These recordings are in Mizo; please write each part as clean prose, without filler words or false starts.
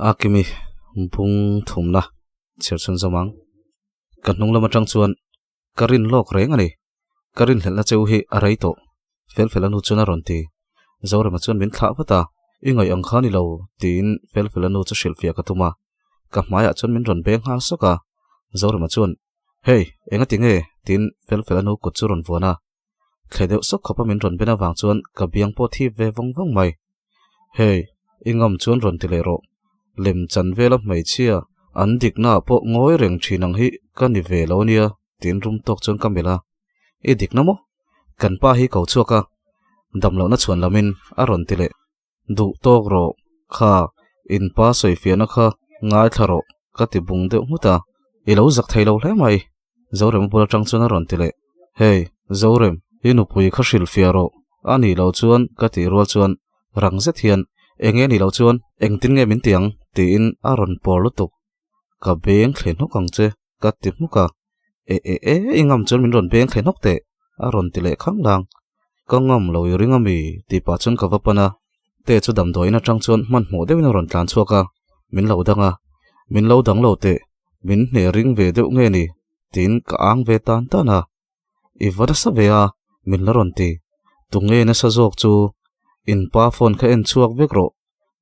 A kimi bung thumna chhiar chhun zawm ang. Ka hnung lam atang chuan ka rin lawk reng a ni. Ka rinhlelhna cheu hi a rei tawh. Felfela nu chuan a rawn ti. Zorema chuan min thlah vat a, I ngaih ang kha ni lo, tiin Felfela nu chu hrilhfiah ka tum a. Ka hmaiah chuan min rawn beng nghal sawk a. Zorema chuan, Hey, enga ti nge? tiin Felfela nu kut chu rawn vuan a. Thle deuh sawk khawpa min rawn ben avang chuan ka biang pawh thip ve vawng vawng mai. Hey, i ngam chuan rawn ti leh rawh. Lem chan vela hmeichhia an diknaah pawh ngawi reng thin ang hi ka ni ve lo nia. Tiin rum tawk chuan ka melh a, I dikna maw? Kan pa hi ko chhuak a, damlohna chhuan lamin a rawn ti leh. Duh tawk rawh, kha in pa sawifiahna kha ngaithla rawh ka ti bung deuh nghut a, I lo zak thei lo hle mai, Zorema bul atang chuan a rawn ti leh. Hey, Zorem, i nupui kha hrilhfiah rawh, a nih loh chuan ka tih rual chuan rang zet hian, Enge nih loh chuan engtin nge min ti ang? tiin a rawn pawr lutuk. Ka beng thle hnawk ang che. Ka ti hmuk a, E e e, i ngam chuan min rawn beng thleh hnawk teh, a rawn ti leh khang lang. Ka ngam lo i ring ami? tih pah chuan ka va pan a. Te chu damdawiin atang chuan hmanhmawh deuhin a rawn tlan chhuak a, min lo dang a. Min lo dang lo teh, min hneh ring ve deuh nge ni? tiin ka ang ve tan tan a. I va nasa ve a, min la rawn ti. Tunge nasa zawk chu? In pa phone kha en chhuak vek rawh.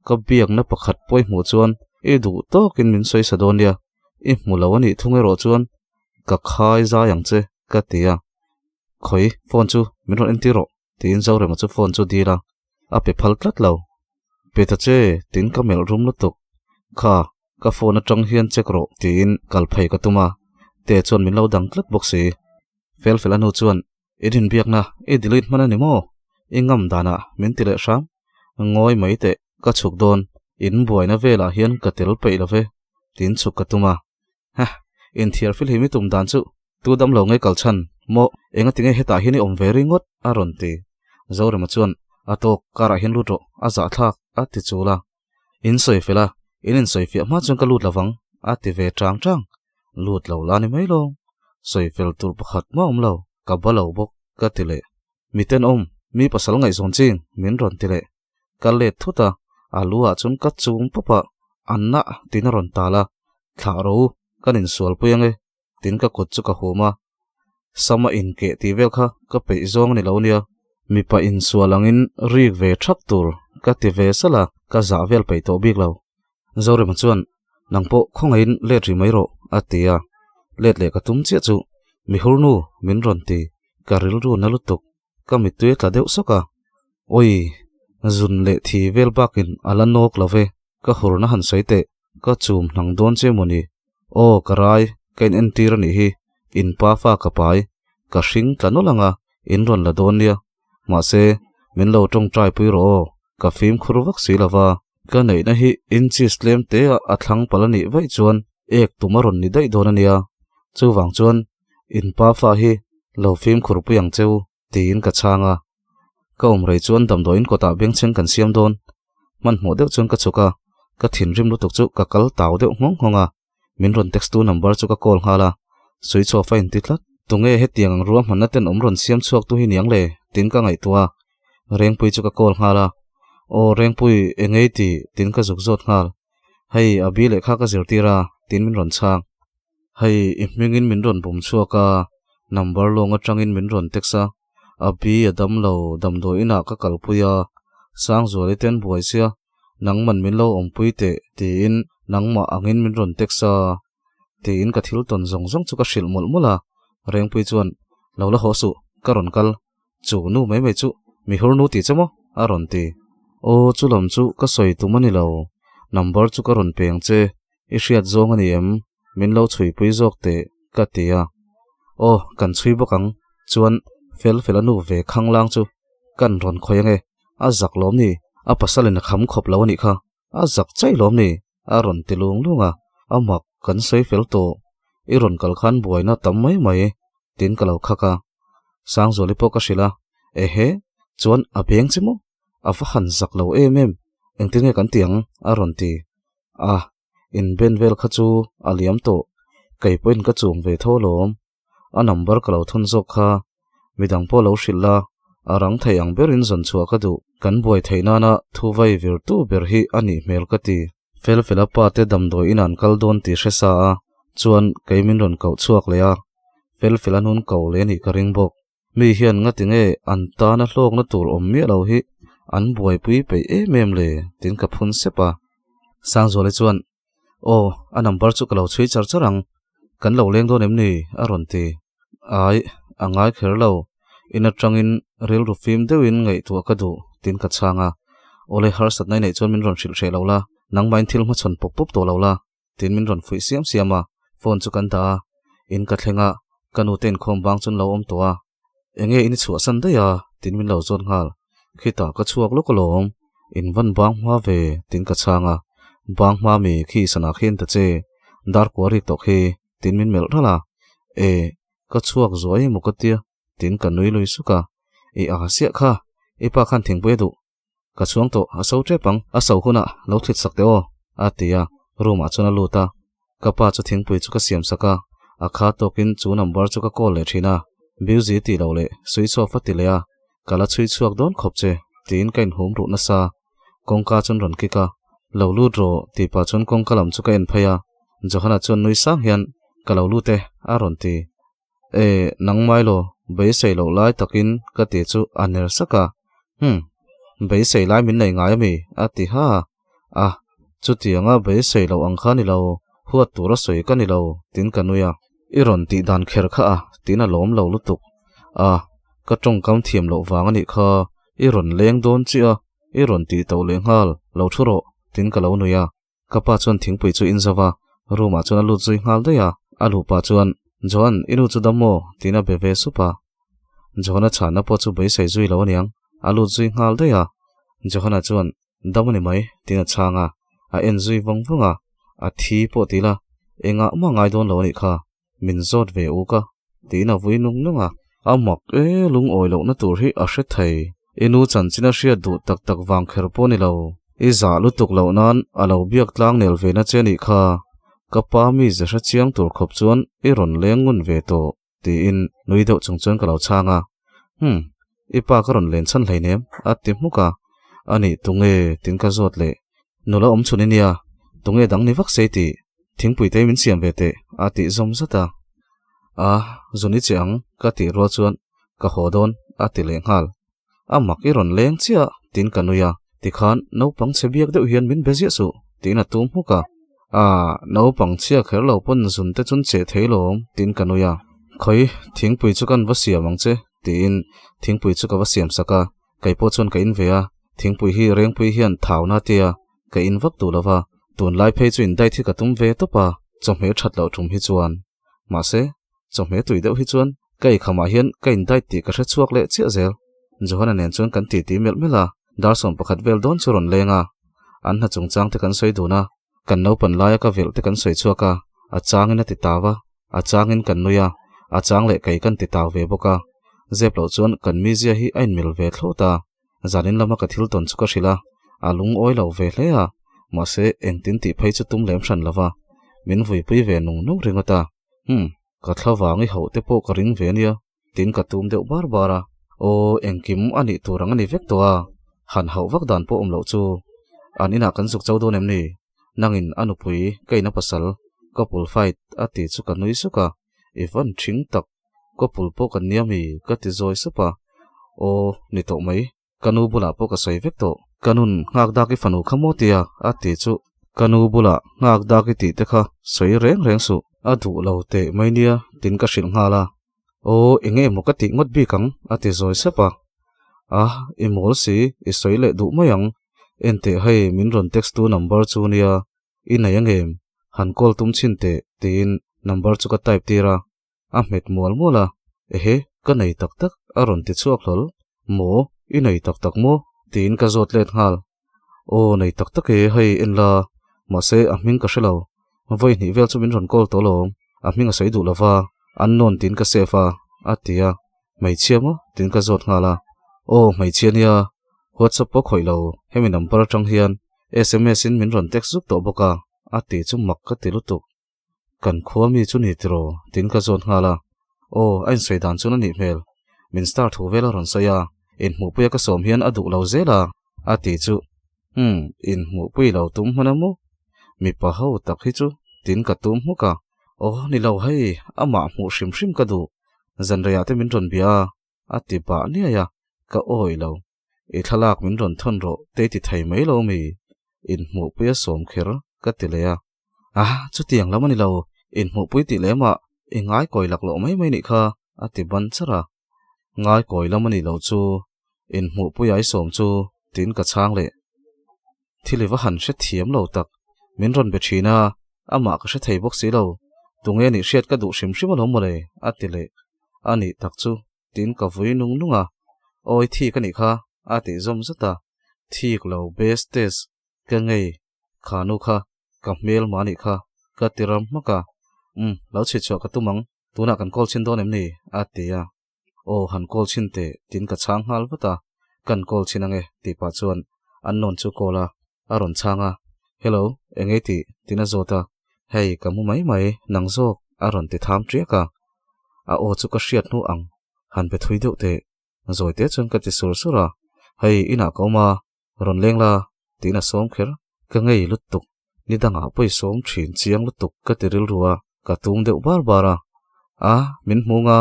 Ka biakna pakhat pawh i hmuh chuan i duh tawkin min sawi sa dawn nia, i hmu lo a nih thung erawh chuan ka khai zai ang che, ka ti a. Khawi, phone chu min rawn entir rawh, tiin Zorema chu phone chu dil a, a pe phal tlat lo. Pe ta che, tiin ka melh rum lutuk. Kha, ka phone atang hian check rawh, tiin kal phei ka tum a, te chuan min lo dang tlat bawk si. Felfel a hnu chuan I rinbiakna i delete hman a ni maw? I ngam danah min ti leh hram. Ngawi mai teh, ka chhuk dawn, in buaina velah hian ka tel peih lo ve, tiin chhuk ka tum a. Heh, inthiar filhim i tum dan chu tu dam lo nge kal chhan maw? Enga tinge hetah hian i awm ve ringawt? a rawn ti. Zorema chuan, A tawk, karah hian lut rawh, a zahthlak, a ti chul a. In sawi fel a, in insawifiah hma chuan ka lut lovang, a ti ve chang chang. Lut lo la ni mai lo, sawi fel tur pakhat mah awm lo, ka ba lo bawk, ka ti leh. Mi tenawm, mi pasal ngaihzawn ching, min rawn ti leh. Ka let thut a, a lu ah chuan ka chum pawp a, Anna tiin a rawn tal a, Thlah ro, kan insualpui ange, tiin ka kut chu ka hum a. Sama inkeh tih vel kha ka peih zawng a ni lo nia, mipa insual angin rik ve thap tur ka ti ve salh a, ka zah vel peih tawh bik lo. Zorema chuan, Nang pawh khawngaihin let rih mai rawh, a ti a. Let leh ka tum chiah chu, Mi hurnu, min rawn ti, ka rilru na lutuk, ka mittui a tla deuh sawk a. Awi, zun leh thi vel bakin a la nawk lo ve, ka hurna han sawi teh, ka chum hnang dawn che maw ni? Aw, ka rai, ka in entir a nih hi, in pa fa ka pai, ka hring tla nawlh ang a, in rawn la dawn nia. Mahse, min lo tawngtai pui rawh aw, ka fimkhur vak si lo va. Ka neihna hi inches tlem te a a thlang palh a nih vaih chuan ek tum a rawn ni daih dawn a nia. Chuvang chuan in pa fa hi lo fimkhur pui ang cheu tiin ka chhang a. Ka awm rei chuan damdawiin kawtah bengchheng kan siam dawn. Hmanhmawh deuh chuan ka chhuk a, ka thinrim lutuk chu ka kal tau deuh nghawng nghawng a. Min rawn text tu number chu ka call nghal a, switch off a inti tlat. Tunge hetiang ang ruahmanna tenawm rawn siam chhuak tu hi niang le? Tiin ka ngaihtuah a, Rengpui chu ka call nghal a. Aw Rengpui, engei ti? Tiin ka zuk zawt nghal. Hei, a bi lehkha ka zirtir a, tiin min rawn chhang. Hei, i hmingin min rawn bum chhuak a, number lawng atangin min rawn text a, a bi a dam lo, damdawi inah ka kalpui a, Sangzuali te an buai sia, nangman min lo awmpui teh tiin nangmah angin min rawn text a, tiin ka thil tawn zawng zawng chu ka hrilh mawlh mawlh a, Rengpui chuan, Lo la haw suh, ka rawn kal, chu nu mai mai chu mi hur nu tih che maw? a rawn ti. Aw, chu lam chu ka sawi tum a ni lo, number chu ka rawn peng che, i hriat zawng a ni em? Min lo chhuipui zawk teh, ka ti a. Aw, kan chhui bawk ang, chuan fel fel a nu ve khanglang chu kan rawn khawih ange, a zak lawm ni, a pasalin a kham khawp lo a nih kha, a zak chaih lawm ni, a rawn ti lung lung a, a mak kan sawi fel tawh, i rawn kal khan buaina tam mai mai, tiin ka lo khak a. Sangzuali pawh ka hrilh a, ehe, chuan a beng che maw? A va han zak lo em em, engtin nge kan ti ang? a rawn ti a, inben vel kha chu a liam tawh, kei pawhin ka chum ve tho alawm, a number ka lo thawn zawk kha, midang pawh lo hrilh la, a rang thei ang berin zawn chhuah ka duh, kan buai theih nana thu vai vir tu ber hi a nih hmel ka ti. Felfela pa te damdawi in an kal dawn tih hre sa a, chuan kei min rawn koh chhuak leh a, Felfela nun ko leh anih ka ring bawk. Mi hian ngati nge an tana hlawkna tur awm miah lo hi an buaipui peih em em le tiin ka phun sep a. Sangzuali chuan, Aw, a number chu ka lo chhui char char ang, kan lo leng dawn em ni? a rawn ti. Ai, a ngai kher lo, in atangin rilru fim deuhin ngaihtuah ka duh tiin ka chhang a. Awle harsatna i neih chuan min rawn hrilh hreh lo la, nangmahin thil hmachhawn pawp pawp tawh lo la. Tiin min rawn fuih siam siam a, phone chu kan dah a, in ka thleng a, ka nute inkhawm bang chuan lo awm tawh a, enge in i chhuahsan daih a? Tiin min lo zawt nghal, khitah ka chhuak lawk alawm, in van bang hma ve tiin ka chhang a, bang hma mi khi sanah khian ta che, dar kua rik tawh khi tiin min melh ralh a, e, ka chhuak zuai emaw ka tia tiin ka nui lui suk a, i a siah kha, i pa khan thingpui a duh Ka chhuang tawh, a so tep ang, a so hunah lo thlit sak teh aw, a ti a, room ah chuan a lut a. Ka pa chu thingpui chu ka siam sak a, a kha tawkin chu number chu ka call leh thin a, busy tih loh leh switch off a ti leh a, ka la chhui chhuak dawn khawp che, tiin ka inhum ruh nasa. Kawngka chuan rawn kick a, lo lut rawh tih pah chuan kawngka lam chu ka en phei a, Johana chuan nui sang hian, Ka lo lut e, a rawn ti. E, nang mai lo, beisei loh lai takin ka ti chu a ner sak a. Hum, beisei lai min nei ngai ami? a ti ha a. Chutianga beisei loh ang kha ni lo, huat tura sawi ka ni lo, tin ka nui a. I rawn tih dan kher kha a, tin a lawm lo lutuk. A, ka tawngkam thiam loh vang a nih kha, i rawn leng dawn chiah a, i rawn tih tauh leh nghal, lo thu rawh, tin ka lo nui a. Ka pa chuan thingpui chu in zo va, room ah chuan a lut zui nghal daih a. A luh pah chuan, Johan, i nu chu dam maw? tiin a be ve sup a. Johana chhanna pawh chu beisei zui lo aniang, a lut zui nghal daih a. Johana chuan, Dam a ni mai, tiin a chhang a. A en zui vawng vawng a, A thi pawh ti la, engah mah ngai dawn lo a nih kha, min zawt ve uk a, tiin a vui nung nung a. A mak e, lungawi lohna tur hi a hre thei. I nu chanchin a hriat duh tak tak vang kher pawh ni lo. I zah lutuk loh nan a lo biak tlang nel ve na che nih kha. Ka pa mi ze hre chiang tur khawp chuan i rawn leng ngun ve tawh, tiin nui deuh chung chuan ka lo chhang a. Hum, i pa ka rawn len chhan hleinem, a ti hmuk a. Anih tunge tiin ka zawt leh. Nula awm chhun i nia, tunge dang ni vak sei tih? Thingpui te min siam ve teh, a tih zawm zat a. A, zun i che ang, ka tih rual chuan ka haw dawn, a ti leh nghal. A mak i rawn leng chiah, tiin ka nui a. Tikhan naupang chhe biak deuh hian min be ziah suh, tiin a tum hmuk a. A, naupang chhia kher lo pawn zun te chun cheh thei lawm, tiin ka nui a. Khawi, thingpui chu kan va siam ang che, tiin thingpui chu ka va siam sak a. Kei pawh chuan ka in ve a, thingpui hi Rengpui hian thauna tia ka in vak duh lo va, tunlai phei chu in diet hi ka tum ve tawp a, chawhmeh that loh tum hi chuan. Mahse, chawhmeh tui deuh hi chuan ka eikhamah hian ka in diet tih ka hre chhuak leh chiah zel. Johana nen chuan kan titi melh melh a, dar 11 vel dawn chu rawn leng a, an hna chungchang te kan sawi dun a, kan naupan laia ka velh te kan sawi chhuak a, a changin a ti tau a, a changin kan nui a, a chang leh kei kan ti tau ve bawk a. Zep loh chuan kan mizia hi a inmil ve thlawt a, zanin lama ka thil tawn chu ka hrilh a, a lungawi lo ve hle a, mahse engtin tih phei chu tum lem hran lo va, min vuipui ve nung nung ringawt a. Hum, ka thla vang i hauh te pawh ka ring ve nia, tiin ka tum deuh bar bar a. Aw, engkim a nih tur ang a ni vek tawh a, han hauh vak dan pawh awm loh chu. An inah kan zuk cho dawn em ni? Nangin a nupui, ka in a pasal, couple fight a ti chu ka nui suk a, i van ṭhing tak. Couple pawh kan nia mi? ka ti zawi sup a. Aw, ni tawh mai. Ka nu bulah pawh ka sawi vek tawh. Ka nun nghak dak i fanu kha maw tia a ti chu ka nu bulah nghak dak i tih te kha sawi reng reng suh. A duh lo teh mai nia tin ka hrilh nghal a. Aw, eng emaw ka tih ngawt bik ang a ti zawi sep a. A, i mawl si, i sawi leh duh mai ang. Enteh hei min rawn text tu number chu nia, i nei angem? Han call tum chhin teh tiin number chu ka type tir a. A hmet mual mual a, Ehe, ka nei tak tak, a rawn ti chhuak hlawl. Maw, i nei tak tak maw? Tiin ka zawt let nghal. Aw, nei tak tak e, hei en la, mahse a hming ka hre lo. Vawi hnih vel chu min rawn call tawh alawm, a hming a sawi duh lo va, unknown tiin ka save a, a ti a. Hmeichhia maw? Tiin ka zawt nghal a. Aw, hmeichhia nia, WhatsApp pawh khawih lo, hemi number atang hian sms in min rawn text zuk tawh bawk a, a ti chu mak ka ti lutuk. Kan khua mi chu ni tiraw? Tiin ka zawt nghal a. Aw, a insawi dan chuan a nih hmel. Min star thu vel a rawn sawi a, inhmuhpuia ka sawm hian a duh lo zel a, a ti chu. Umm, inhmuhpui lo tum hman a maw? Mipa ho tak hi chu tin ka tum hmuk a. Aw ni lo hei, amah hmuh hrim hrim ka duh. Zanreiah te min rawn bia a, a ti bah niai a, ka awih lo. I thlalak min rawn thawn rawh te ti thei mai lo mi? Inhmuhpui a sawm kher ka ti leh a. Ah, chutiang lam a ni lo, inhmuhpui tih lemah i ngaikawi laklawh mai mai nih kha, a ti ban char a. Ngaikawi lam a nih loh chu, inhmuhpui ai sawm chu tiin ka chhang leh. Thil i va han hre thiam lo tak, min rawn be thin a, amah ka hre thei bawk si lo, tunge nih hriat ka duh hrim hrim alawm mawle, a ti leh. A nih tak chu, tiin ka vui nung nung a, Awi thik a nih kha, a tih zawm zat a, Thik lo best test ka ngei, kha nu kha ka hmel mah nih kha, ka ti ram hmak a, Umm, lo chhit chhuah ka tum ang, tunah kan call chhin dawn em ni? a ti a, Aw han call chhin teh, tiin ka chhang nghal vat a, Kan call chhin ange, tih pah chuan Unknown chu call a, a rawn chhang a, Hello, eng ei tih? tiin a zawt a, Hei, ka mu mai mai, nang zawk, a rawn ti tham ṭiak a, a aw chu ka hriat hnu ang, han pe thui deuh teh, zawi te chuan ka ti sur sur a, Hei, inah ka awm a, rawn leng la, tiin a sawm kher, ka ngei lutuk, ni dangah pawh i sawm thin chiang lutuk ka ti rilru a, ka tum deuh bar bar a, A, min hmu nga,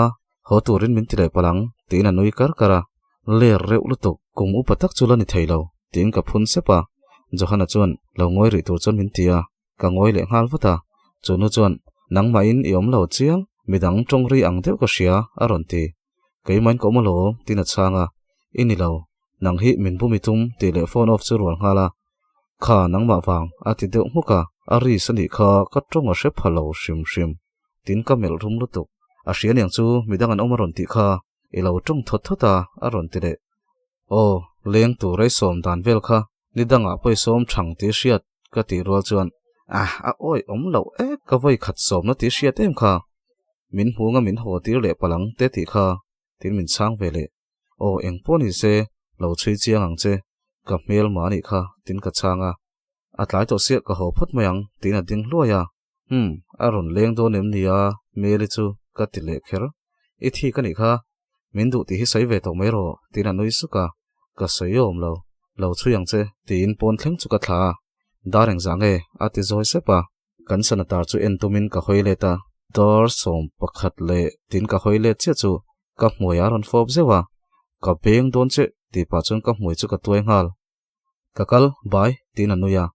haw turin min ti leh palh ang, tiin a nui kar kar a, ler reuh lutuk, kum upa tak chu la ni thei lo, tiin ka phun sep a, Johana chuan lo ngawi rih tur chuan min ti a, ka ngawi leh nghal vat a, chu nu chuan, Nangmahin i awm lo chiang, midang tawng ri ang deuh ka hria, a rawn ti. Keimahin ka awm alawm, tiin a chhang a, I ni lo, nang hi min bum i tum tih leh phone off chu rual nghal a, Kha, nangmah vang, a ti deuh hmuk a, a ris a nih kha ka tawng a hre pha lo hrim hrim, tiin ka melh rum lutuk. A hria niang chu midang an awm a rawn tih kha, i lo tawng thawt thawt a, a rawn ti leh. Aw, leng tur ei sawm dan vel kha ni dangah pawh i sawm thang tih hriat ka tih rual chuan ah a awi awm loh e ka vawi khat sawmna tih hriat em kha min hmunga min haw tir leh palang te tih kha tin min chhang ve leh aw eng pawh ni se lo chhui chiang ang che ka hmel mah anih kha tin ka chhang a a tlai tawh siah ka haw phawt mai ang tiin a ding hluai a hmm a rawn leng dawn em nia Meli chu ka ti leh kher i thik anih kha Min duh tih hi sawi ve tawh mai rawh, tiin a nui suk a. Ka sawi awm lo, lo chhui ang che, tiin pawn thleng chu ka thla a. Dar engzah nge? a ti zawi sep a. Kan sana tar chu en tumin ka hawi let a, dar 11 leh tiin ka hawi let chiah chu ka hmuai a rawn fawp zeuh a. Ka beng dawn che, tih pah chuan ka hmui chu ka tuai nghal. Ka kal, bai, tiin a nui a.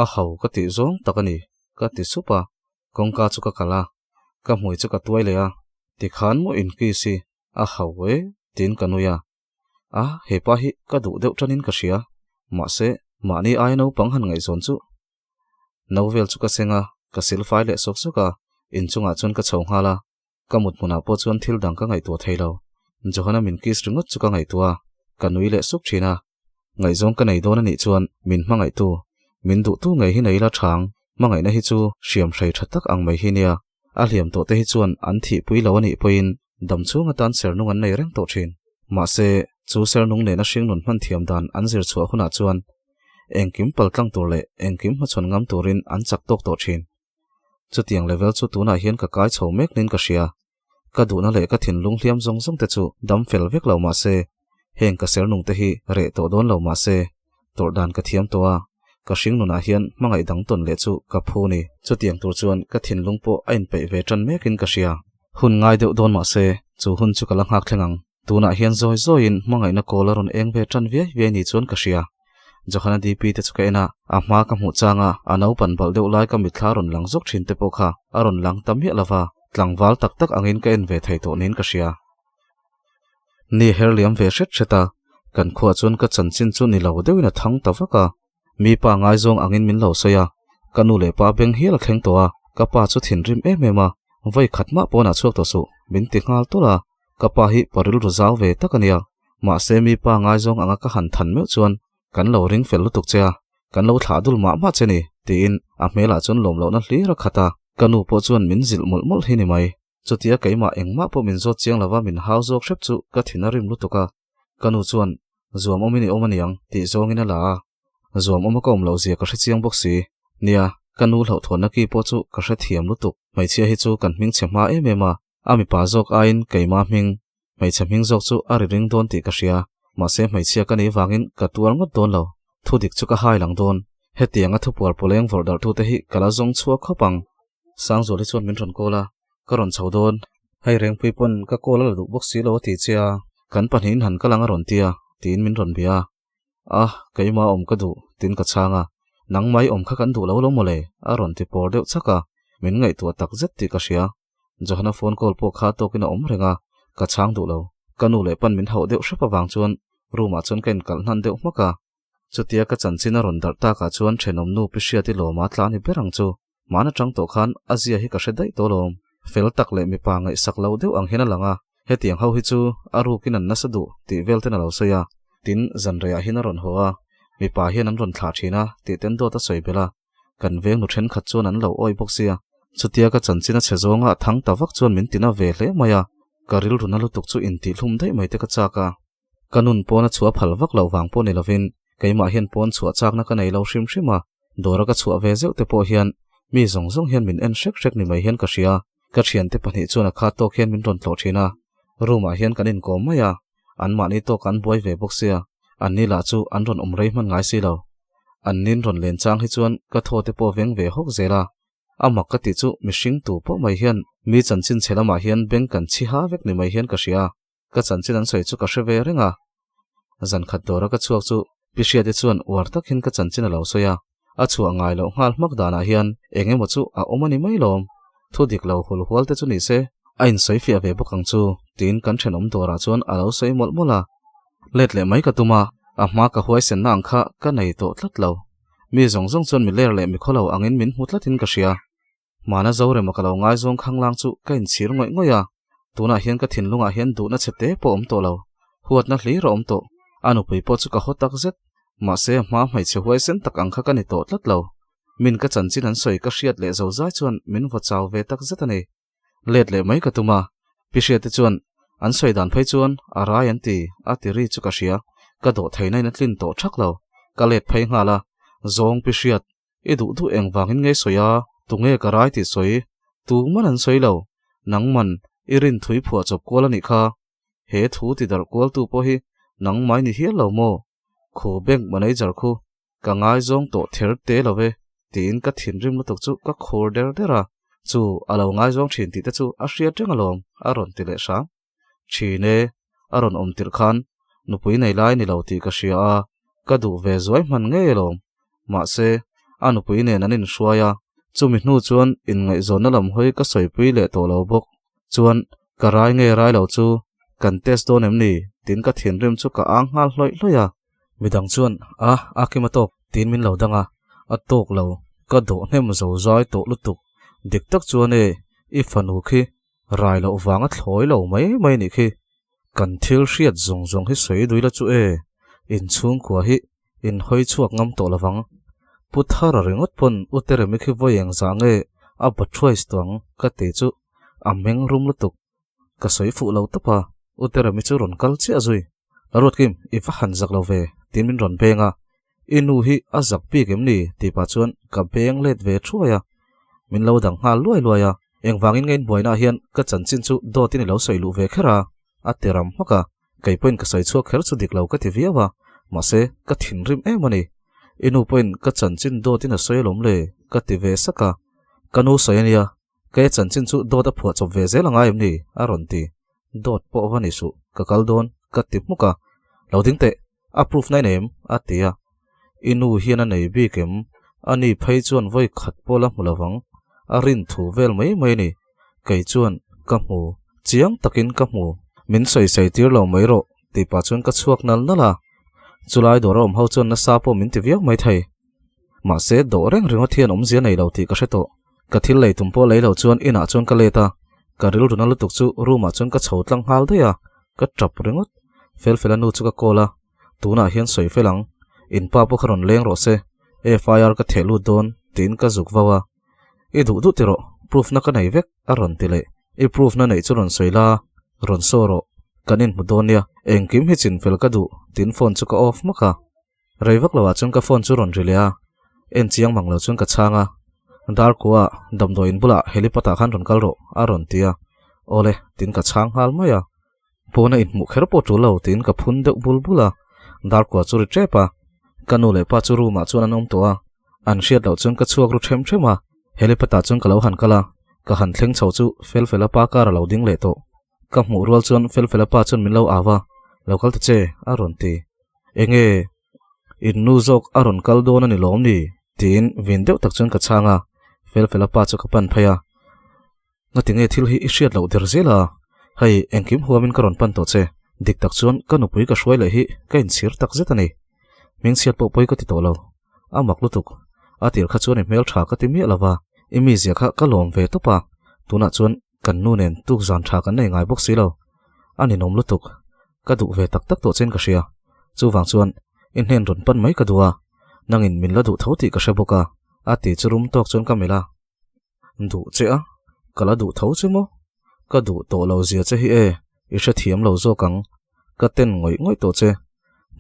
A ho ka tih zawng tak a ni, ka ti sup a. Kawngka chu ka kal a, ka hmui chu ka tuai leh a, tikhan maw in kiss hi a hau e tiin ka nui a. A, hepa hi ka duh deuh tanin ka hria, mahse mahni aia naupang han ngaihzawn chu. No vel chu ka seng a, ka sil fai leh sawk sawk a, inchungah chuan ka chho nghal a, ka mut hmunah pawh chuan thil dang ka ngaihtuah thei lo. Johana min kiss ringawt chu ka ngaihtuah a, ka nui leh suk thin a. Ngaihzawng ka nei dawn a nih chuan min hmangaihtu, min duhtu ngei hi nei la chhang, hmangaihna hi chu hriam hrei tha tak ang mai hi nia. A hliam tawh te hi chuan an thihpui lo a nih pawhin dam chhung atan sernung an nei reng tawh thin. Mahse, chu sernung nena hringnun hman thiam dan an zir chhuah hunah chuan engkim paltlang tur leh engkim hmachhawn ngam turin an chak tawk tawh thin. Chutiang level chu tunah hian ka kai chho mek niin ka hria. Ka duhna leh ka thinlung hliam zawng zawng te chu dam fel vek lo mah se, heng ka sernung te hi reh tawh dawn lo mah se, tawrh dan ka thiam tawh a, ka hring nunah hian hmangaih dang tawn leh chu ka phu ni. Chutiang tur chuan ka thinlung pawh a inpeih ve tan mekin ka hria. Hun ngai deuh dawn mah se, chu hun chu ka la nghak thleng ang. Tunah hian zawi zawiin hmangaihna kawl a rawn eng ve tan viai viai ni chuan ka hria. Johana DP te chu ka en a, a hma ka hmuh changa a naupan balh deuh lai ka mitthla rawn lang zawk thin te pawh kha a rawn lang ta miah lova, tlangval tak tak angin ka en ve thei tawh niin ka hria. Ni her liam ve hret hret a, kan khuah chuan ka chanchin chu ni lo deuhin a thang ta vak a. Mi pa ngaizawng angin min lo sawi a, ka nu leh pa beng hial a thleng tawh a, ka pa chu thinrim em em a, vawi khat mah pawnah chhuak tawh suh, min ti nghal tawlh a. Ka pa hi pa rilru zau ve tak a nia, mahse mi pa ngaizawng anga ka han than meuh chuan kan lo ring fel lutuk che a, kan lo thlah dul mah mah che ni, tiin a hmelah chuan lawm lohna hlir a khat a, ka nu pawh chuan min zilh mawlh mawlh hi ni mai. Chutia keimah engmah pawh min zawt chiang lova min hau zawk hrep chu ka thin a rim lutuk a, ka nu chuan zuam awmin i awm aniang tih zawngin a la a, zuam awma ka awm loh zia ka hre chiang bawk si. Nia, ka nu hlauhthawnna ki pawh chu ka hrethiam lutuk, hmeichhia hi chu kan hmingchhe hma em em a, A mipa zawk aiin keimah hming, hmeichhe hming zawk chu a ri ring dawn tih ka hria, mahse hmeichhia ka nih vangin ka tuar ngawt dawn lo, thu dik chu ka hai lang dawn. Hetianga thupuar pawleng vawrh darh tute hi ka la zawng chhuak khawp ang. Sangzuali chuan min rawn call a, ka rawn chho dawn. Hei Rengpui pawn ka call a la duh bawk si lo a ti che a, kan pahnihin han kal ang a rawn ti a, tiin min rawn bia a. A, keimah awm ka duh, tiin ka chhang a. Nang mai awm kha kan duh lo lo mawle, a rawn ti pawr deuh chak a, min ngaihtuah tak zet tih ka hria. Johana phone call pawh kha tawkin a awm reng a, ka chhang duh lo. Ka nu leh pan min hauh deuh hrep avang chuan room ah chuan ka inkalh hnan deuh hmak a. Chutia ka chanchin a rawn darh takah chuan thenawm nu Pi Hriati lawma tla ni ber ang chu. Hmana tang tawh khan a zia hi ka hre daih tawh lawm. Fel tak leh mipa ngaihsak lo deuh ang hian a lang a, hetiang ho hi chu a rukin an nasa duh tih vel ten a lo sawi a. Tin, zan reiah hian a rawn haw a, mipa hian an rawn thlah thin a tih ten dawt a sawi belh a. Kan veng nu thenkhat chuan an lo awi bawk sia. Chutia ka chanchin a chhe zawnga a thang ta vak chuan min tina ve hle mai a, ka rilru na lutuk chu intihlum daih mai te ka chak a. Ka nun pawn a chhuah phal vak loh vang pawh ni lovin keimah hian pawn chhuah chakna ka nei lo hrim hrim a, dawra ka chhuah ve zeuh te pawh hian mi zawng zawng hian min en hrek hrek ni mai hian ka hria. Ka thiante pahnih chuan a khat tawk hian min rawn tlawh thin a, room ah hian kan inkawm mai a, anmahni tawk an buai ve bawk sia, anni lah chu an rawn awm rei hman ngai si lo. Annin rawn len chang hi chuan ka thaw te pawh veng ve hawk zel a, A mak ka tih chu mihring tu pawh mai hian mi chanchin chhe lamah hian beng kan chhi ha vek ni mai hian ka hria. Ka chanchin an sawi chu ka hre ve reng a. Zan khat dawra ka chhuak chu Pi Hriati chuan uar tak hian ka chanchin a lo sawi a. A chhuah ngai loh nghal hmak danah hian eng emaw chu a awm a ni mai lawm. Thu dik lo hul hual te chu ni se a insawi fiah ve bawk ang chu tiin kan thenawm dawrah chuan a lo sawi mawlh mawlh a. Let leh mai ka tum a, a hma ka huaisenna ang kha ka nei tawh tlat lo. Mi zawng zawng chuan mi ler leh mi khawlo angin min hmu tlatin ka hria. Hmana Zorema ka lo ngaizawng khanglang chu ka inchhir ngawih ngawih a, tunah hian ka thinlungah hian duhna chhe te pawh awm tawh lo, huatna hlir a awm tawh. A nupui pawh chu ka haw tak zet, mahse a hma hmeichhe huaisen tak ang kha ka ni tawh tlat lo. Min ka chanchin an sawi ka hriat leh zozai chuan min vaw chau ve tak zet a ni. Let leh mai ka tum a, Pi Hriate chuan an sawi dan phei chuan a rai an ti a ti ri chu ka hria, ka dawh theihna in a tlin tawh thak lo, ka let phei nghal a, Zawng Pi Hriat, i duh duh eng vangin nge sawi a, tunge ka rai tih sawi, tu man an sawi lo, nangman i rin thui phuah chawp kual a nih kha, he thu ti darh kual tu pawh hi nangmai ni hial lo maw, khu bank manager khu Ka ngaizawng tawh ther te lo e, tiin ka thinrim lutuk chu ka khur der der a, chu a lo ngaizawng thin tih te chu a hriat reng alawm, a rawn ti leh hram. Thin e, a rawn awm tirh khan nupui nei lai ni lo tih ka hria a, ka duh ve zuai hman ngei alawm. Mahse, a nupui nen an inhruai a, chumi hnu chuan inngaihzawnna lam hawi ka sawipui leh tawh lo bawk. Chuan, ka rai nge rai lo chu kan test dawn em ni? tiin ka thinrim chu ka ang nghal hlawih hlawih a. Midang chuan, A, a kim a tawk, tiin min lo dang a. A tawk lo, ka dawh hnem zo zai tawh lutuk. Dik tak chuan e, i fanu khi rai loh vang a thlawi lo mai mai nih khi. Kan thil hriat zawng zawng hi sawi dui la chu e, inchhungkua hi in hawi chhuak ngam tawh lovang. Pu Thara ringawt pawn U Teremi khi vawi engzah nge a bathuais tawh ang ka ti chu a meng rum lutuk. Ka sawi fuh lo tawp a, U Teremi chu rawn kal chiah zui. Laruatkim, i va han zak lo ve, tiin min rawn beng a. I nu hi a zak bik em ni? tih pah chuan ka beng let ve thuai a. Min lo dang nghal luai luai a, engvangin nge in buainaah hian ka chanchin chu dawtin i lo sawi luh ve kher a? a ti ram hmak a. Kei pawhin ka sawi chhuak kher chu dik lo ka ti viau a, mahse ka thinrim em a ni. I nu pawhin ka chanchin dawtin a sawi alawm le ka ti ve sak a. Ka nu sawi a nia, kei a chanchin chu dawt a phuah chawp ve zel angai em ni? a rawn ti. Dawt pawh va ni suh, ka kal dawn ka ti hmuk a. Lo ding teh, a proof na i nei em? a ti a. I nu hian a nei bik em? A ni phei chuan vawi khat pawh la hmu lo vang. A rin thu vel mai mai a ni. Kei chuan ka hmu, chiang takin ka hmu. Min sawi sawi tir lo mai rawh tih pah chuan ka chhuak nal nal a. Chulai dawr a awm ho chuan nasa pawh min ti viau mai thei. Mahse dawh reng ringawt hian awmzia nei lo tih ka hre tawh. Ka thil lei tum pawh lei lo chuan inah chuan ka let a, ka rilru na lutuk chu room ah chuan ka chho tlang nghal daih a, ka tap ringawt. Felfela nu chu ka call a, tunah hian sawi fel ang, in pa pawh kha rawn leng rawh se, FIR ka theh lut dawn tiin ka zuk vau a. I duh duh ti rawh, proof na ka nei vek a rawn ti leh. I proof na neih chu rawn sawi la, rawn saw rawh, kan inhmu dawn nia, engkim hi chin fel ka duh tiin phone chu ka off hmak a. Rei vak loah chuan ka phone chu rawn ri leh a, en chiang mang lo chuan ka chhang a, Darkua, damdawiin bulah helipad ah khan rawn kal rawh a rawn ti a, Awle tiin ka chhang nghal mai a, pawna inhmuh kher pawh tul lo tiin ka phun deuh bul bul a, Darkua chu ri tep a, ka nu leh pa chu room ah chuan an awm tawh a. An hriat loh chuan ka chhuak ru ṭhem ṭhem a, helipad ah chuan ka lo han kal a, ka han thleng chho chu Felfela pa car a lo ding leh tawh. Ka hmuh rual chuan Felfela pa chuan min lo au a, Lo kal ta che, a rawn ti. Enge? In nu zawk a rawn kal dawn a ni lawm ni? tiin vin deuh tak chuan ka chhang a, Felfela pa chu ka pan phei a. Ngati nge thil hi i hriat loh der zel a? Hei, engkim huamin ka rawn pan tawh che. Dik tak chuan ka nupui ka hruai leh hi ka inchhir tak zet a ni. Hmingchhiat pawh pawi ka ti tawh lo. A mak lutuk. A tir kha chuan i hmel tha ka ti miah lo va, i mizia kha ka lawm ve tawp a. Tunah chuan kan nu nen tuk zan tha kan nei ngai bawk si lo. A ninawm lutuk. Ka duh ve tak tak tawh chein ka hria. Chuvang chuan i hnen rawn pan mai ka duh a, nangin min la duh tho tih ka hre bawk a, a ti chu rum tawk chuan ka melh a. Duh che a? Ka la duh tho che maw? Ka duh tawh lo zia che hi e, i hrethiam lo zawk ang. Ka ten ngawih ngawih tawh che.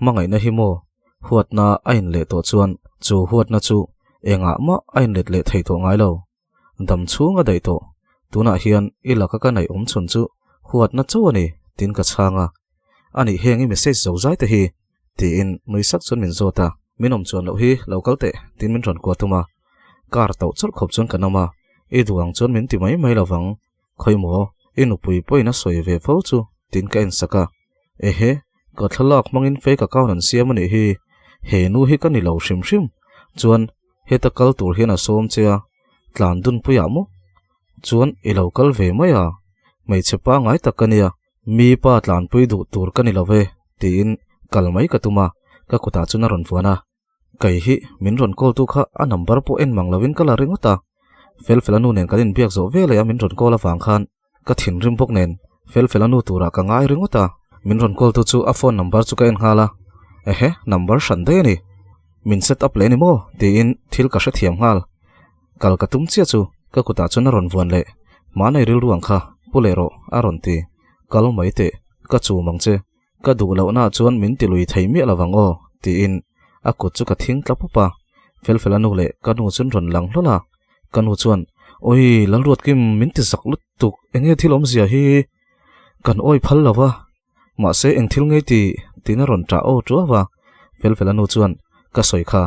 Hmangaihna hi maw? Huatna a inleh tawh chuan chu huatna chu engah mah a inlet leh thei tawh ngai lo. Dam chhung a daih tawh. Tunah hian i laka ka naih awm chhun chu huatna chauh a ni, tiin ka chhang a. Anih heng i message zo zai te hi tiin nui sak chuan min zawt a. Min awm chuan loh hi lo kal teh tiin min rawn kuah tum a. Car tauh chawlh khawp chuan ka nam a, i duh ang chuan min ti mai mai lovang, khawi maw i nupui pawhin a sawi ve fo chu tiin ka en sak a. Ehe, ka thlalak hmangin fake account an siam a nih hi, he nu hi ka ni lo hrim hrim, chuan heta kal tur hian a sawm che a, tlan dunpuiah maw? Chuan i lo kal ve mai a, hmeichhe pangngai tak ka nia, Mi pa tlanpui duh tur ka ni lo ve, tiin kal mai ka tum a, ka kutah chuan a rawn vuan a. Kei hi min rawn call tu kha a number pawh en mang lovin ka la ringawt a. Felfela nu nen kan inbiak zawh veleh a min rawn call avang khan ka thinrim bawk nen Felfela nu turah ka ngai ringawt a. Min rawn call tu chu a phone number chu ka en nghal a, ehe number hran daih a ni. Min set up leh a ni maw? tiin thil ka hrethiam nghal. Kal ka tum chiah chu ka kutah chuan a rawn vuan leh, Hmanei rilru ang kha, pu leh rawh, a rawn ti. Kal mai teh, ka chum ang che. Ka duh lohnaah chuan min ti lui thei miah lovang aw, tiin a kut chu ka thing tla pawp a. Felfela nu leh ka nu chuan rawn lang hlawl a. Ka nu chuan, Awi, Lalruatkim, min ti zak lutuk, enge thil awmzia hi? Kan awi phal lo va, mahse eng thil ngei ti? tiin a rawn ṭah aw ṭuau a. Felfela nu chuan, Ka sawi kha,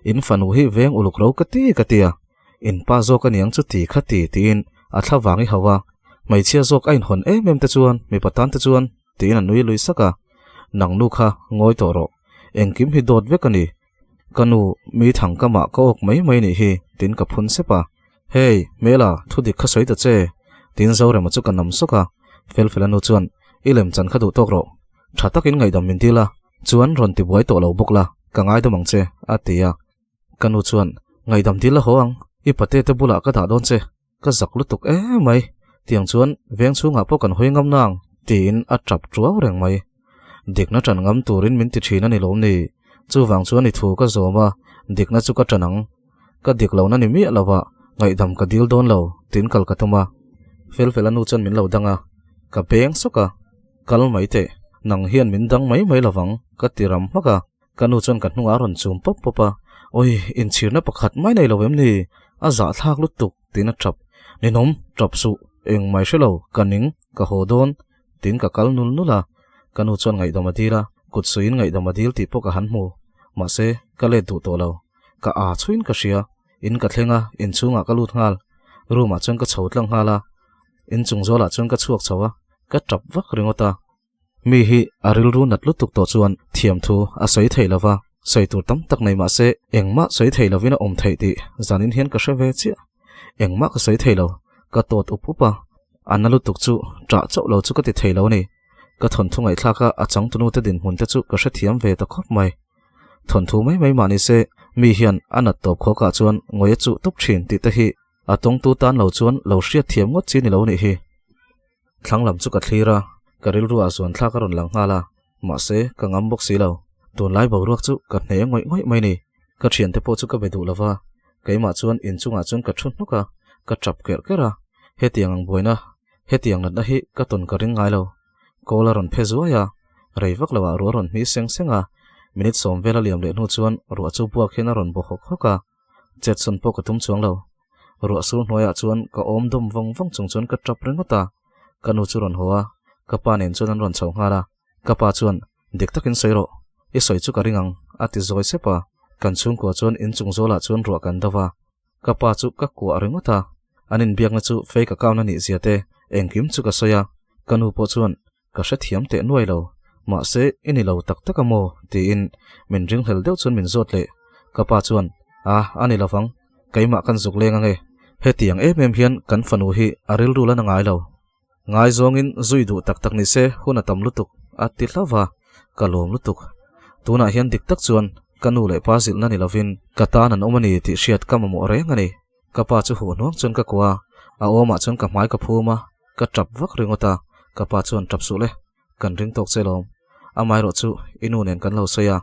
In fanu hi veng uluk ro ka ti ka ti a, in pa zawk a niang chu ti kha ti tiin a thla vang i hau a, hmeichhia zawk a inhawn em em te chuan mipa tan te chuan tiin a nui lui sak a, nang nu kha ngawi tawh rawh, engkim hi dawt vek a ni, ka nu mi thang ka mah ka awk mai mai nih hi tiin ka phun sep a, hey hmela thu dik kha sawi ta che tiin Zorema chu ka nam sawk a, Felfela nu chuan i lemchan kha duh tawk rawh, tha takin ngaihdam min dil a. Chuan rawn ti buai tawh lo bawk la, ka ngaidam ang che, a ti a. Ka nu chuan, Ngaidam dil la haw ang, i pate te bulah ka dah dawn che, ka zak lutuk em mai, tiang chuan veng chhungah pawh kan hawi ngam nang, tiin a tap tuau reng mai. Dikna tan ngam turin min ti thin a ni lawm ni, chuvang chuan i thu ka zawm a, dikna chu ka tan ang. Ka dik lohna ni miah lova, ngaihdam ka dil dawn lo, tiin kal ka tum a. Felfela nu chuan min lo dang a, ka beng sawk a. Kal mai teh, nang hian min dang mai mai lovang, ka ti ram hmak a. Ka nu chuan ka hnungah a rawn chum pawp pawp a, Awi, inchhirna pakhat mai nei lo em ni? A zahthlak lutuk, tiin a tap. Ninawm, tap suh, eng mai hre lo, ka ning, ka haw dawn, tiin ka kal nul nul a. Ka nu chuan ngaihdam a dil a, kut suiin ngaihdam a dil tih pawh ka han hmu. Mahse, ka let duh tawh lo. Ka aa chhuin ka hria. In ka thleng a, inchhungah ka lut nghal. Room-ah chuan ka chho tlang nghal a. Inchung zawlah chuan ka chhuak chho a. Ka tap vak ringawt a. Mi hi a rilru nat lutuk tawh chuan thiam thu a sawi thei lova, sawi tur tam tak nei mah se engmah sawi thei lovin a awm theih tih zanin hian ka hre ve chiah. Engmah ka sawi thei lo, ka tawt up up a. A na lutuk chu ṭah chauh lo chu ka ti thei lo a ni. Ka thawnthu ngaihthlak a a changtunu te dinhmun te chu ka hrethiam ve ta khawp mai. Thawnthu mai mai mah ni se mi hian a nat tawp khawkah chuan ngawi a chuh tawp ṭhin tih te hi A tawngtu tan lo chuan lo hriat thiam ngawt chi ni lo nih hi. Thlang lam chu ka thlir a, ka rilru ah zuan thlak a rawn lang nghal a, mahse ka ngam bawk si lo. Tunlai boruak chu ka hne ngawih ngawih mai ni. Ka thiante pawh chu ka be duh lo va, keimah chuan inchungah chuan ka thu hnuk a, ka tap kerh kerh a. Hetiang ang buaina, hetiang natna hi ka tawn ka ring ngai lo. Kawl a rawn phe zuai a, rei vak lo ah ruah a rawn hmi seng seng a, minute sawm vel a liam leh hnu chuan ruah chu buak hian a rawn baw hawk hawk a. Chetsawn pawh ka tum chuang lo. Ruah sur hnuaiah chuan ka awm dawm vawng vawng chung chuan ka tap ringawt a. Ka nu chu rawn haw a, ka pa nen chuan an rawn chho nghal a. Ka pa chuan, Dik takin sawi rawh, i sawi chu ka ring ang, a ti zawi sep a. Kan chhungkua chuan inchung zawlah chuan ruah kan do va, ka pa chu ka kuah ringawt a. An inbiakna chu fake account a nih zia te engkim chu ka sawi a, ka nu pawh chuan ka hrethiam teh nuai lo, mahse i ni lo tak tak a maw? tiin min ringhlel deuh chuan min zawt leh. Ka pa chuan, A, a ni lovang, keimah kan zuk leng ange, hetiang em em hian kan fanu hi a rilru la na ngai lo. Ngaizawngin zui duh tak tak nise hun a tam lutuk a ti hlauh va, ka lawm lutuk. Tunah hian dik tak chuan ka nu leh pa zilhna ni lovin ka tan an awm a ni tih hriat ka mamawh reng a ni. Ka pa chu huh hnuang chuan ka kuah a, a awmah chuan ka hmai ka phum a, ka tap vak ringawt a, ka pa chuan tap suh le, kan ring tawk che lawm. Amaherawh chu i nu nen kan lo sawi a,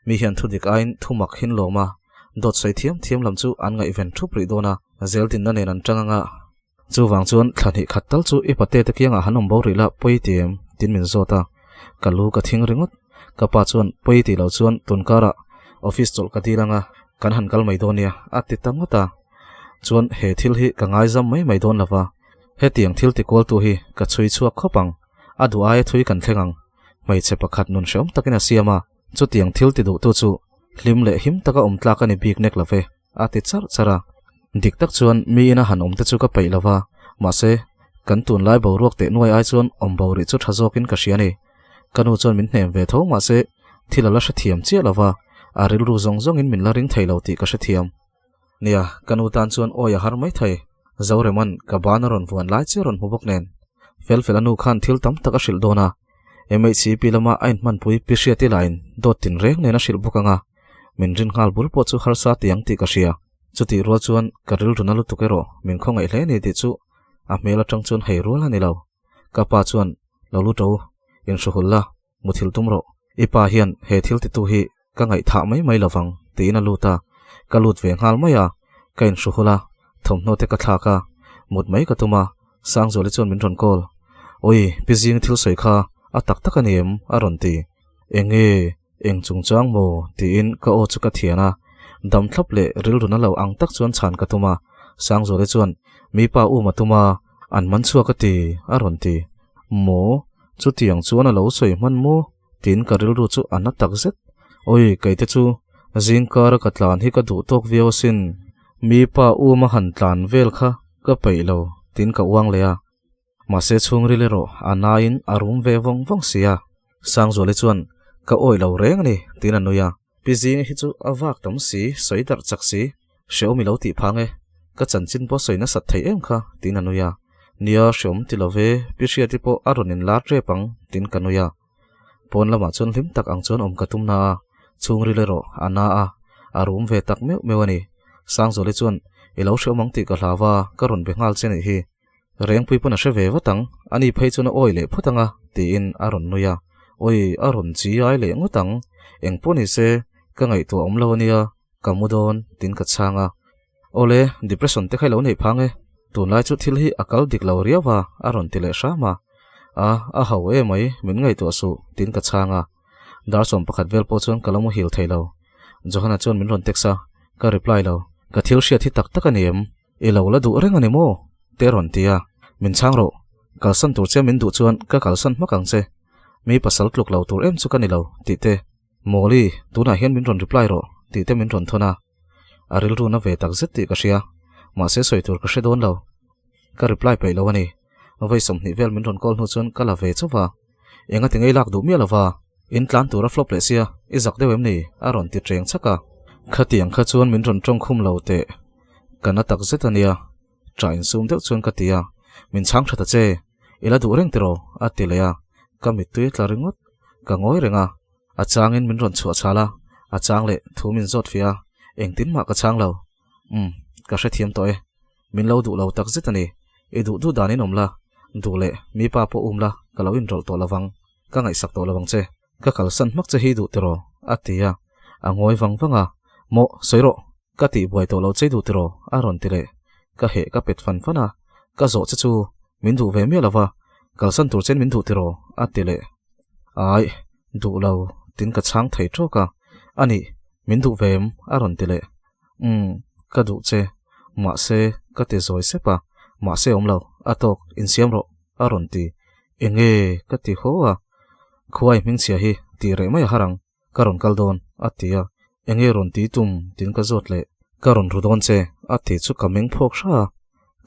mi hian thu dik aiin thu mak hin lawm a, dawt sawi thiam thiam lam chu an ngaihven thup rih dawn a, zeldinna nen an tang anga Chuvang chuan thla hnih khat tal chu i pate te kiangah han awm bo rih la pawi ti em? Tin min zawt a, ka lu ka thing ringawt. Ka pa chuan pawi tih lo chuan tunkarah office chawlh ka dil anga kan han kal mai dawn nia a ti ta ngawt a. Chuan he thil hi ka ngaizam mai mai dawn lova, hetiang thil ti kualtu hi ka chhui chhuak khawp ang, a duh aia thui kan thleng ang. Hmeichhe pakhat nun hreawm takin a siam a, chutiang thil ti duhtu chu hlim leh him taka awm tlak a ni bik nek love. A ti charh charh a. Dik tak chuan mi ina han awm te chu ka peih lo va, mahse, kan tunlai boruak teh nuai ai chuan awm bo rih chu tha zawkin ka hria a ni. Ka nu chuan min hnem ve tho mahse, thil a la hrethiam chiah lo va, a rilru zawng zawngin min la ring thei lo tih ka hrethiam. Nia, ka nu tan chuan awi a har mai thei. Zoreman ka ban a rawn vuan lai chiah rawn hmu bawk nen. Felfela nu khan thil tam tak a hrilh dawn a, MHCP lama a inhmanpui pi hriat ilain dawt tinreng nen a hrilh bawk ang a, Min rin nghal bul pawh chu harsa ti ang tih ka hria. Chutih rual chuan ka rilru na lutuk erawh min khawngaih hle ni tih chu a hmel atang chuan hei rual a ni lo. Ka pa chuan, Lo lut ro, inhruhul la, muthil tum rawh. I pa hian he thil titu hi ka ngaihthah mai mai lovang tiin a lut a. Ka lut ve nghal mai a, ka inhruhul a, thawmhnaw te ka thlak a, mut mai ka tum a, Sangzuali chuan min rawn call. Oi, pi zing thil sawi kha a tak tak a ni em? a rawn ti. Enge? Eng chungchang maw? tiin ka aw chu ka thian a, dam thlap leh rilru na lo ang tak chuan chhan ka tum a, Sangzuali chuan, Mi pa um a tum a, an man chhuak a ti, a rawn ti. Maw? Chutiang chuan a lo sawi hman maw? tiin ka rilru chu a na tak zet. Awi, kei te chu zingkara ka tlan hi ka duh tawk viau asin, mi pa um a han tlan vel kha ka peih lo, tiin ka uang leh a. Mahse chhungril erawh a naiin a rum ve vawng vawng si a. Sangzuali chuan, Ka awih lo reng a ni, tiin a nui a. Pi Zingi hi chu a vak tam si, sawi darh chak si, hreawm i lo tih phang e, ka chanchin pawh sawi nasat thei em kha, tiin a nui a. Nia, hreawm ti lo ve, Pi Hriati pawh a rawn inlar rep ang, tiin ka nui a. Pawn lamah chuan hlim tak ang chuan awm ka tum na a, chhungril erawh a na a, a rum ve tak meuh meuh a ni. Sangzuali chuan, I lo hreawm ang tih ka hlau a, ka rawn be nghal che nih hi. Rengpui pawn a hre ve vat ang, ani phei chuan a awi leh phawt ang a, tiin a rawn nui a. Awi, a rawn chi ai leh ngawt ang, eng pawh ni se, ka ngaihtuah awm lo a nia, ka mu dawn, tiin ka chhang a. Awle, depression te kha i lo neih phang e, tunlai chu thil hi a kal dik lo riau a, a rawn ti leh hram a. A, a ho e mai, min ngaihtuah suh, tiin ka chhang a. Dar 11 vel pawh chuan ka la muhil thei lo. Johana chuan min rawn text a, ka reply lo. Ka thil hriat hi tak tak a ni em? I lo la duh reng a ni maw? Te rawn ti a, Min chhang rawh, kalsan tur che min duh chuan ka kalsan hmak ang che. Mi pasal tluk lo tur em chu ka ni lo, tih te. Mawli, tunah hian min rawn reply rawh, tih te min rawn thawn a. A rilru na ve tak zet tih ka hria, mahse sawi tur ka hre dawn lo. Ka reply peih lo a ni. Vawi 20 vel min rawn call hnu chuan ka la ve chauh va. Enga ti ngei lak duh miah lova, in tlan tur a flop leh sia, i zak deuh em ni? a rawn ti ṭeng chhak a. Khatiang kha chuan min rawn ṭawng khum lo teh. Ka na tak zet a nia, ṭah insum deuh chuan ka ti a, Min chhang ṭha ta che, i la duh reng tiraw? a ti leh a, ka mittui a tla ringawt. Ka ngawi reng a, a changin min rawn chhuah chhal a, a chang leh thu min zawt fiah a, engtin mah ka chhang lo. Umm, ka hrethiam tawh e. Min lo duh lo tak zet a ni. I duh duh danin awm la, duh leh mi pa pawh um la, ka lo inrawlh tawh lovang, ka ngaihsak tawh lovang che. Ka kalsan hmak che hi duh tiraw? a ti a, a ngawi vang vang a, Mawh, sawi rawh, ka tih buai tawh lo che duh tiraw? a rawn ti leh. Ka heh ka pet fan fan a, Ka zawh che chu min duh ve miah lova, kalsan tur chen min duh tiraw? a ti leh. Ai, duh lo, tin ka chhang thei tawk a, A nih, min duh ve em? a rawn ti leh. Umm, ka duh che. Mahse, ka ti zawi sep a, mahse awm lo, a tawk, insiam rawh, a rawn ti. Enge? ka ti haw a. Khuai hmingchhia hi tih reh mai a har ang, ka rawn kal dawn, a ti a. Enge rawn ti tum tiin ka zawt leh. Ka rawn ru dawn che, a ti chu ka meng phawk hra a.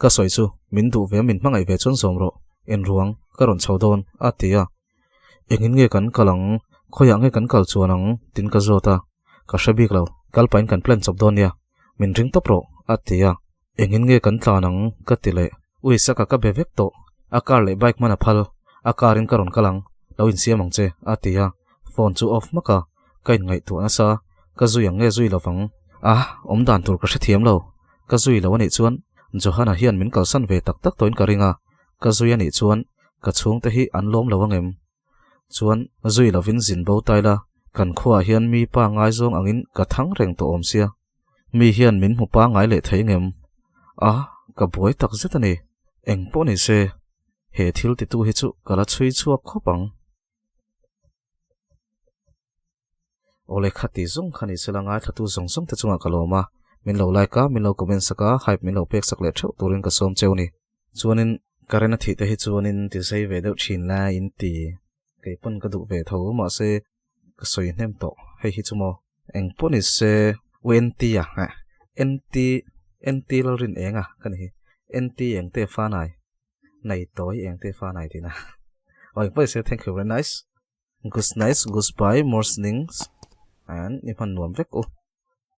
Ka sawi chu, min duh ve a min hmangaih ve chuan zawm rawh, enruang ka rawn chho dawn, a ti a. Engin nge kan kal ang, khawiah nge kan kal chuan ang tiin ka zawt a. Ka hre bik lo, kal pahin kan plan chawp dawn nia, min ring tawp rawh, a ti a. Engin nge kan tlan ang ka ti leh. Ui saka ka be vek tawh, a car leh bike hman a phal, a car in ka rawn kal ang, lo insiam ang che, a ti a. Phone chu off hmak a, ka inngaihtuah nasa, ka zui ang nge zui lovang? A, awm dan tur ka hrethiam lo, ka zui lo anih chuan Johanna hian min kalsan ve tak tak tawhin ka ring a, ka zui anih chuan ka chhungte hi an lawm lo angem? Chuan zui lovin zin bo tai la, kan khuaah hian mi pa ngaizawng angin ka thang reng tawh awm sia. Mi hian min hmu pangngai leh thei ngem? A, ka buai tak zet a ni. Eng pawh ni se, he thil titu hi chu ka la chhui chhuak khawp ang. Awle kha ti zawng kha ni sela ngaithlatu zawng zawng te chungah ka lawm a, min lo like a, min lo comment sak a, hype min lo pek sak leh theuh turin ka sawm cheu ni. Chuanin current a thih te hi chuanin ti zai ve deuh thin lai in ti kei pawn ka duh ve tho mahse ka sawi hnem tawh hei hi chu maw eng pawh ni se UNT a eh NT NT Lalrin eng a ka ni hi NT eng te fanai nei tawi eng te fanai tina aw eng pawh ni se thank you very nice. Good night, goodbye, mornings and ni hman nuam vek u.